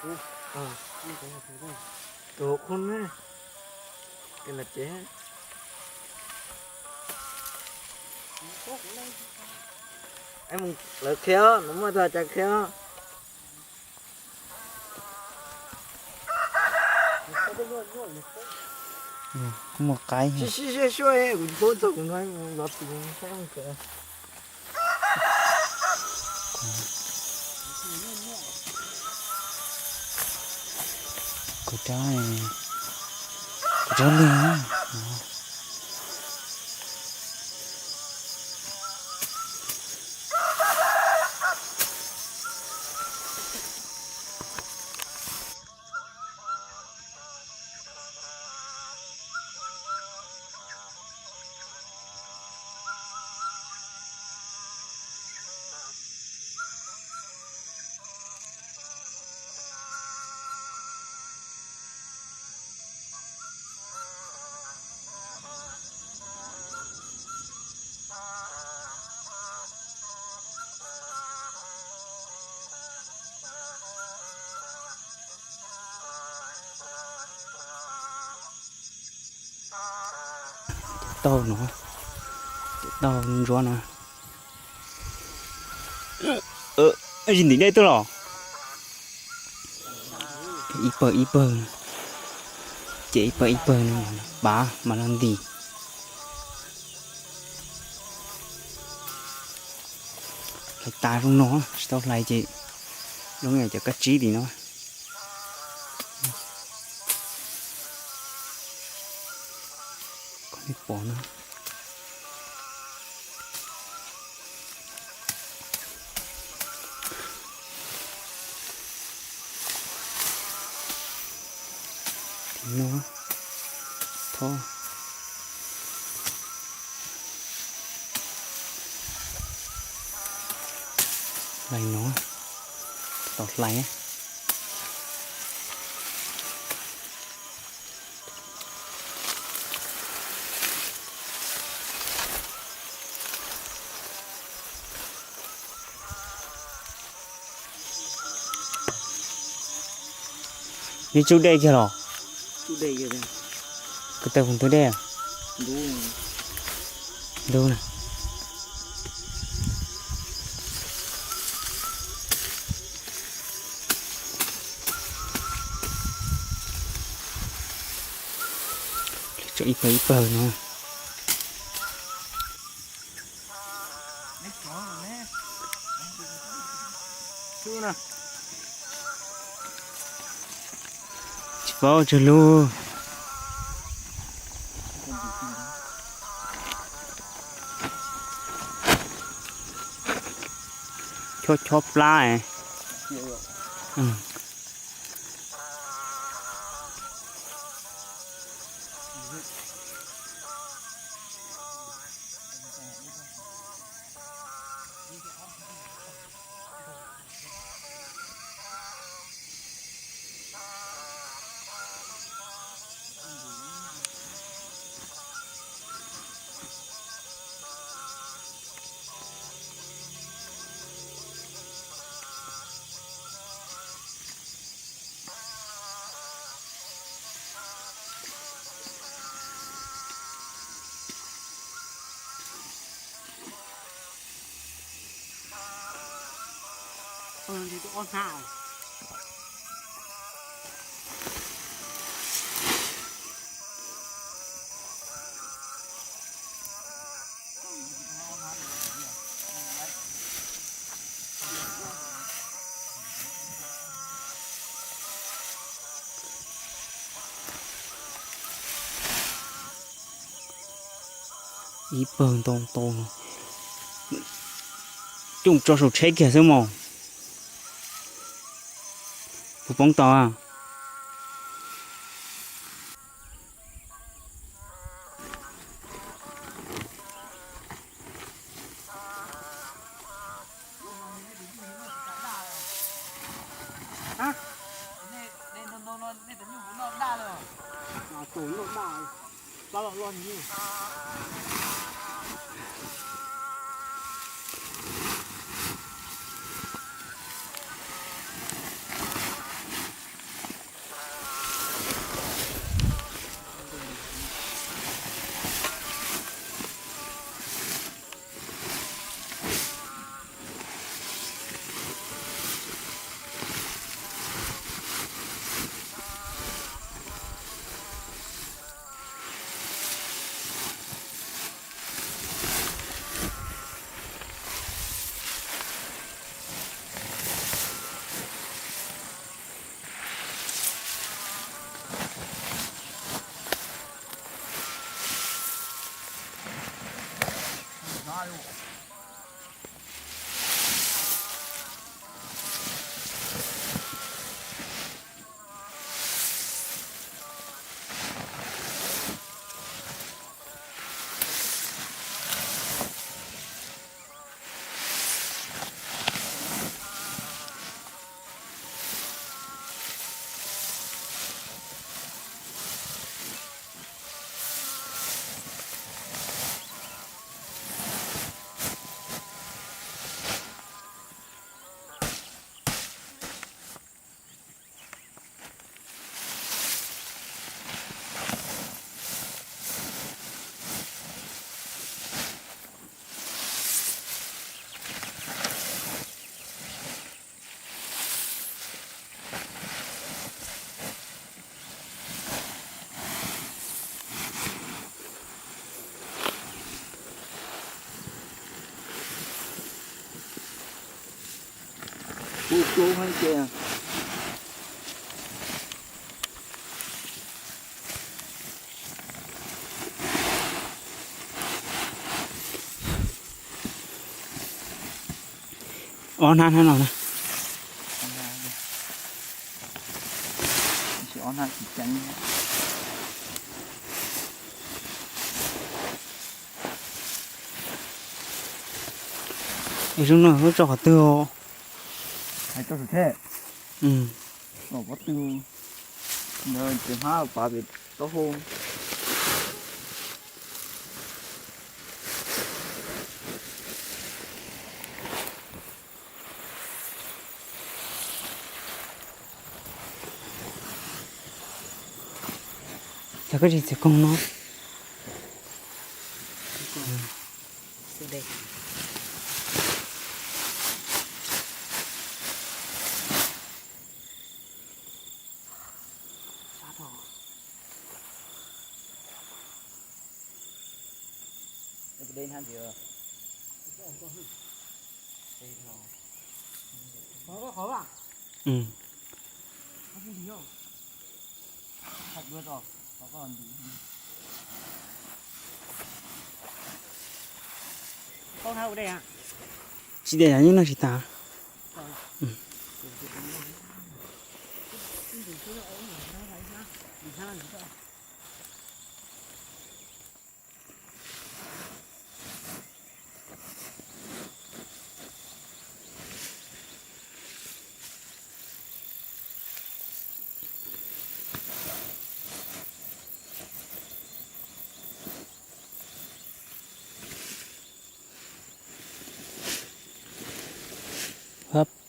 Tus hauv qhov ne, ces lawv tsev. Lawv qhia os, nws muaj txog cas qhia os. Muaj qaib. Sib sib sib suab, kuv tsis paub txog kuv no, zov tus saib mus kawm. Kuv rab, kuv rab lwg. Taug no, taug ntsuav no. Ib ntim dej tuaj los. Ib pawg ib pawg, ces ib pawg ib pawg no, pav mas los ntim. Hlais tas zoo no, tsis tau hlais ces zoo yam cov kab tsib tim no. Koj nej pom no. Tim no, tho. Hlais no, tau hlais. Neb tsub dej kiag los? Ko taw puas ntug dej? Ntug na. Tso ib pawg ib pawg no. Tsis paub tsawg lub. Chob chob plab. Ib pawg ntau ntau no. Coj tso saum tsheb kiag xwb mog. Puas poob tau a? Ub, ub, hab ces ob hnab hnab no na. Ob hnab tsis ceev. Es zoo no lub tso qhov twg os? Hais tso sum thiab. Pob tw ntawd ces hmab pav pem taub hau. Cas koj tsis txiav koog no? Tsis tias yog yeej noj tsis tas.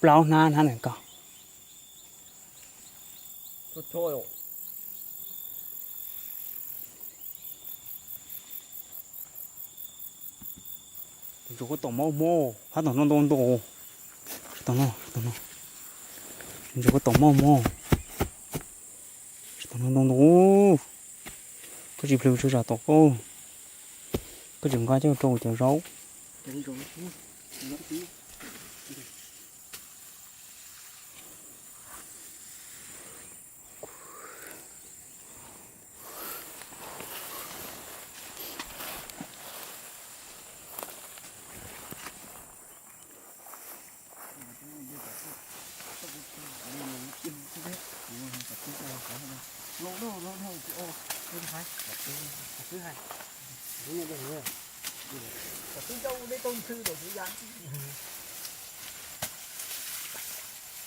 Plaub hnab hnab na koj. Ntsuag koj tom maj maj, phab tom no ntau ntau. Tsis tom no, tsis tom no. Ntsuag koj tom maj maj. Tsis tom no ntau ntau. Koj tsis plhws tsuas zam tom koj. Koj tseem nqa coj rau cov zaub.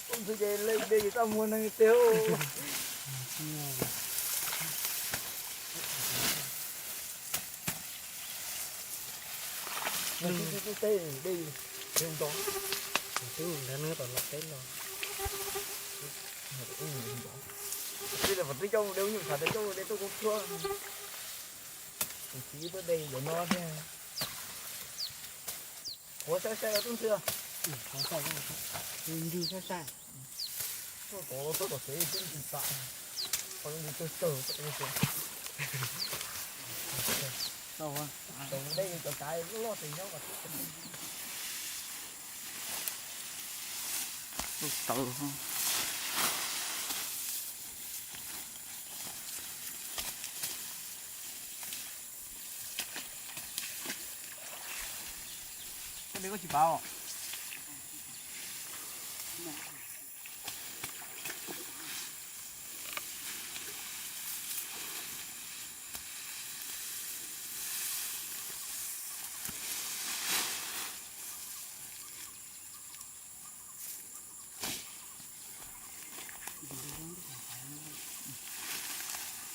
Tus ntxhw ces lej dej txaj muag neeg tiag. Twb ntawd neb tom los teb los. Twb coj mus de nyuj khav, twb coj mus de tuaj kub tshuab. Tus txiv tuaj de ntawm no thiab. Qhuav sai sai tub ntxhw. Ntsws sai sai. Tuaj tod tuaj tom tsev twb ntsis tas. Qhov ntsis tawg tawg. Tau dej cov kav loj loj tes nyob kom tawg. Koj de koj tsis pav os.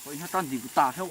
Ua ib hnab toj ntxim kuv tas thiab.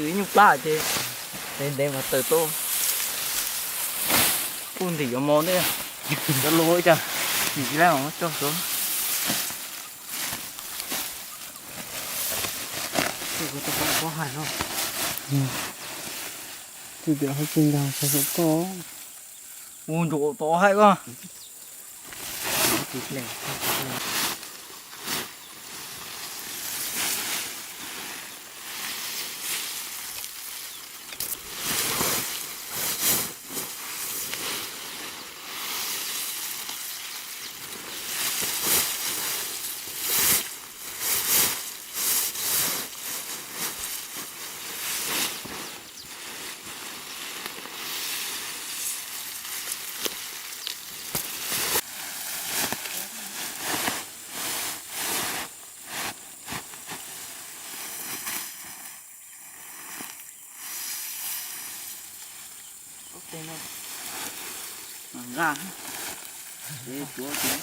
tw ib nyuag plab ces ntev ntev mas tawm tau. Kuj ntim yuav mos ntej, cov lus ua cas ntim tsis laib os, coj xyov. Tus tias hauv tsis ndag txog saum koj. Ua ntsuam tod haib koj. Nqa, ces tuav ces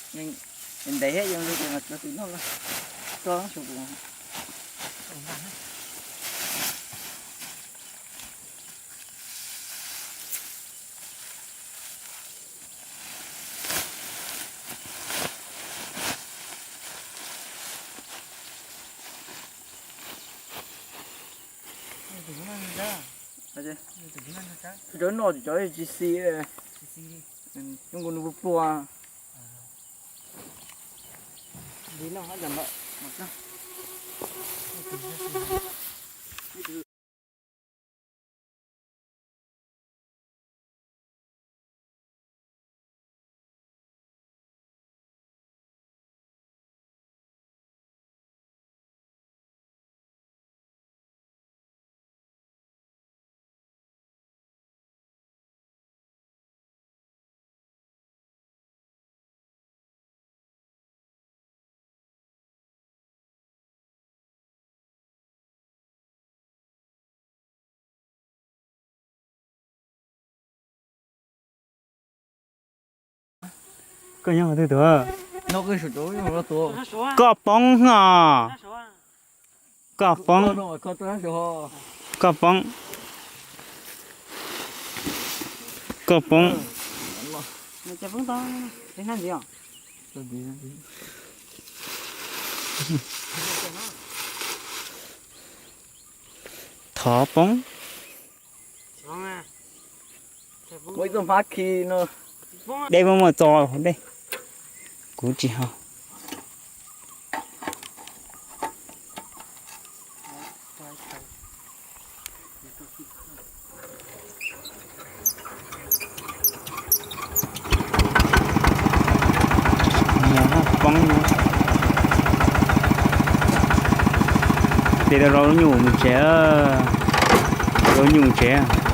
nkaum, ntev thiab, yeej nrog tus noj na, tso saum kuv. Cov noj cov tsis xis, cov nws pluag pluag. Koj nyob qhov twg tuaj? Koj poob os. Koj poob. Koj poob. Koj poob. Thov poob. Dej muaj muaj txo hauv dej. Kuv tsis haus. Poob. Ces rau lub nyuj mus tsev, rau lub nyuj mus tsev.